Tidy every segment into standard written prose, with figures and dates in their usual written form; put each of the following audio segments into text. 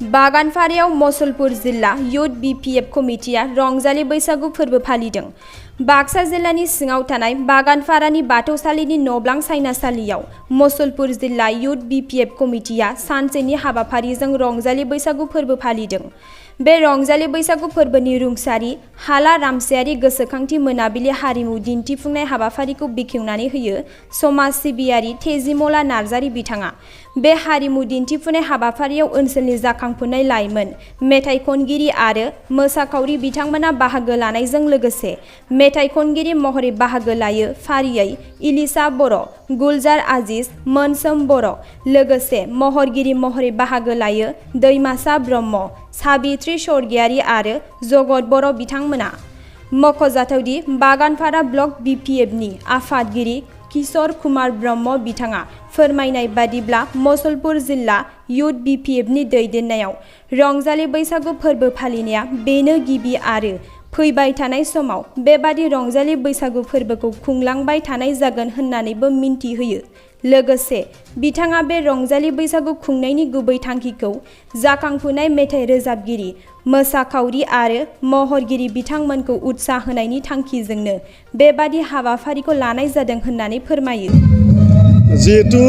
बागानफारायाव मसलपुर जिल्ला youth BPF कमिटिया रंजालि बैसागु फोरबो फालिदों। बाक्सा जिल्लानि सिङाव थानाय बागानफारानि बाथौसालिनि नब्लां सायनासालियाव मसलपुर जिल्ला युथ बीपीएफ कमिटिया सानसेनि हाबाफारिजों रंजालि बैसागु फोरबो फालिदों। बे रंजालि बैसागु फोरबोनि रुंसारि हाला रामसियारि गोसोखांथि मोनाबिलि हारिमु दिन्थिफुंनाय हाबाफारिखौ बेखेवनानै होयो समाज सिबियारि तेजिमला नार्जारि बिथाङा। बे हारिमु दिन्थिफुंनाय हाबाफारियाव ओनसोलनि जाखांफुनाय लाइमोन, मेथाइ खनगिरि आरो मोसाखावरि बिथांमोना बाहागो लानायजों लोगोसे मेथाइ खनगिरि महरै बाहागो लायो फारियै इलिसा बर', गुलजार आजिज, मोनसोम बर', लोगोसे महरगिरि महरै बाहागो लायो दैमासा ब्रह्म, साबित्री स्वर्गियारि आरो जगत बर' बिथांमोना। मख'जाथावदि बागानफारा ब्लक बीपीएफनि आफादगिरि किशोर कुमार ब्रह्म बिथाङा फोरमायनाय बादिब्ला मसलपुर जिल्ला युथ बीपीएफनि दैदेननायाव रंजालि बैसागु फोरबो फालिनाया बेनो गिबि आरो फैबाय थानाय समाव बेबादि रंजालि बैसागु फोरबोखौ खुंलांबाय थानाय जागोन होननानैबो मिन्थिहोयो। लोगोसे बिथाङा बे रंजालि बैसागु खुंनायनि गुबै थांखिखौ जाखांफुनाय मेथाइ रोजाबगिरि, मोसाखावरि आरो महरगिरि बिथांमोनखौ उत्साह होनायनि थांखिजोंनो बेबादि हाबाफारिखौ लानाय जादों होननानै फोरमायो। जिहेतु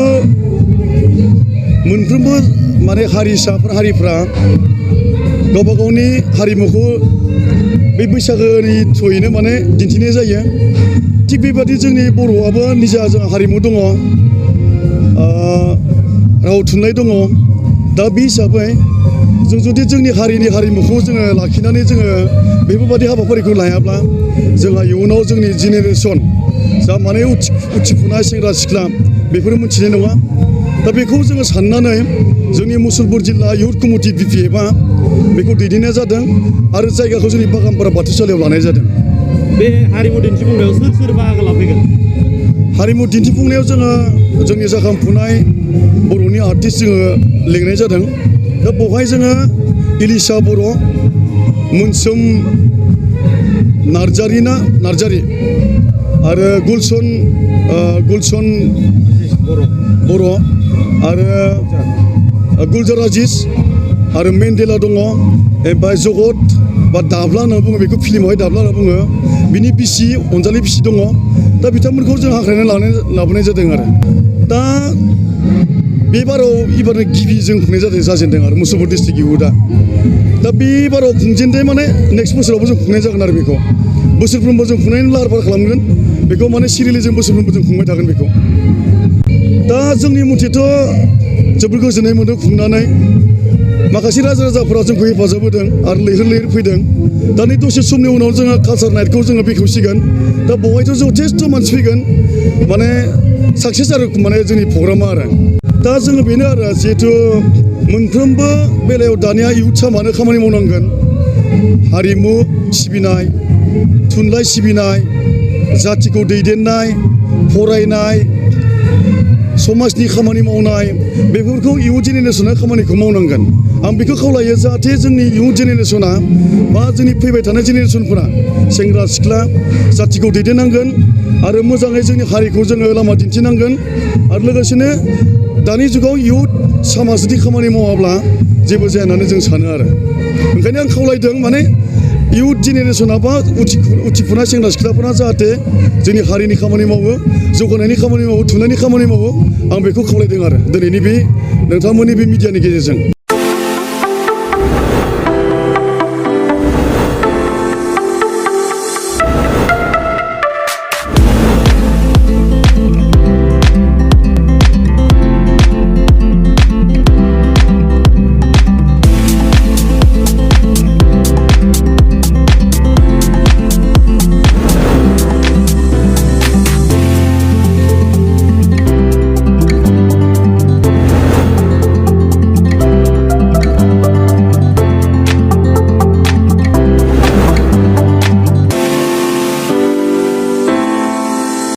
मोनफ्रोमबो हारिफ्रा गावबा गावनि हारिमुखौ बे बैसागोनि थ्रुयैनो दिन्थिनाय जायो। थिग बेबादि जोंनि बर'आबो निजा हारिमु दङ, राव थुनलाइ दङ। दा बे हिसाबै जों जुदि जोंनि हारिनि हारिमुखौ जोङो लाखिनानै जोङो बेफोरबादि हाबाफारिखौ लायाब्ला जोंहा इयुनाव जोंनि जेनेरेसन जा उथिफुनाय सेंग्रा सिख्ला बेफोरो मोनथिनाय नङा। दा बेखौ जोङो साननानै जोंनि मुसलपुर जिल्ला युथ कमिटि बीपीएफआ बेखौ दैदेननाय जादों आरो जायगाखौ जोंनि बागानफारा बाथौसालियाव लानाय जादों। बे हारिमु दिन्थिफुंनायाव सोर बाहागो लाफैगोन? हारिमु दिन्थिफुंनायाव जोङो जोंनि जाखांफुनाय बर'नि आर्टिस्ट जोङो लिंनाय जादों। दा बेवहाय जोङो इलिसा बर', मोनसोम नार्जारि आरो गुलसन बर' आरो गुलजार आजिज आरो मेन्डेला दङ, ओमफ्राय जगत बा दाब्ला होनना बुङो, बेखौ फिल्मावहाय दाब्ला होनना बुङो, बिनि बिसि अनजालि बिसि दङ। दा बिथांमोनखौ जों हांख्रायनानै लाबोनाय जादों आरो दा बे बाराव गिबि जों खुंनाय जाजेनदों आरो मुसलपुर डिस्ट्रिक्ट इउथआ। दा बे बाराव खुंजेनदों नेक्स्ट बोसोरावबो जों खुंनाय जागोन आरो बेखौ बोसोरफ्रोमबो जों खुंनायनि लाहार फाहार खालामगोन। बेखौ सिरियेलि जों बोसोरफ्रोमबो जों खुंबाय थागोन बेखौ। दा जोंनि मथेथ' जोबोर गोजोननाय मोन्दों खुंनानै। माखासे राजाफोरा जोंखौ हेफाजाब होदों आरो लैहोर फैदों। दा नै दसे समनि उनाव जोङो कालचार नाइटखौ जोङो बेखेवसिगोन। दा बेवहायथ' जथेस्थ' मानसि फैगोन, साक्सेस आरो जोंनि प्रग्रामा आरो दा जोङो बेनो आरो जिहेथु मोनफ्रोमबो बेलायाव दानिया इउथसा मानो खामानि मावनांगोन। हारिमु सिबिनाय, थुनलाइ सिबिनाय, जातिखौ दैदेननाय, फरायनाय, समाजनि खामानि मावनाय, बेफोरखौ इयुन जेनेरेसना खामानिखौ मावनांगोन। आं बेखौ खावलायो जाहाथे जोंनि इयुन जेनेरेसना बा जोंनि फैबाय थानाय जेनेरेसनफोरा सेंग्रा सिख्ला जातिखौ दैदेननांगोन आरो मोजाङै जोंनि हारिखौ जोङो लामा दिन्थिनांगोन। आरो लोगोसेनो दानि जुगाव इयुथ समाज जुदि खामानि मावाब्ला जेबो जाया होननानै जों सानो आरो ओंखायनो आं खावलायदों इयुथ जेनेरेसना बा उथिफुनाय सेंग्रा सिख्लाफोरा जाहाथे जोंनि हारिनि खामानि मावो, जौगानायनि खामानि मावो, थुनलाइनि खामानि मावो। आं बेखौ खावलायदों आरो दिनैनि बे नोंथांमोननि बे मिडियानि गेजेरजों।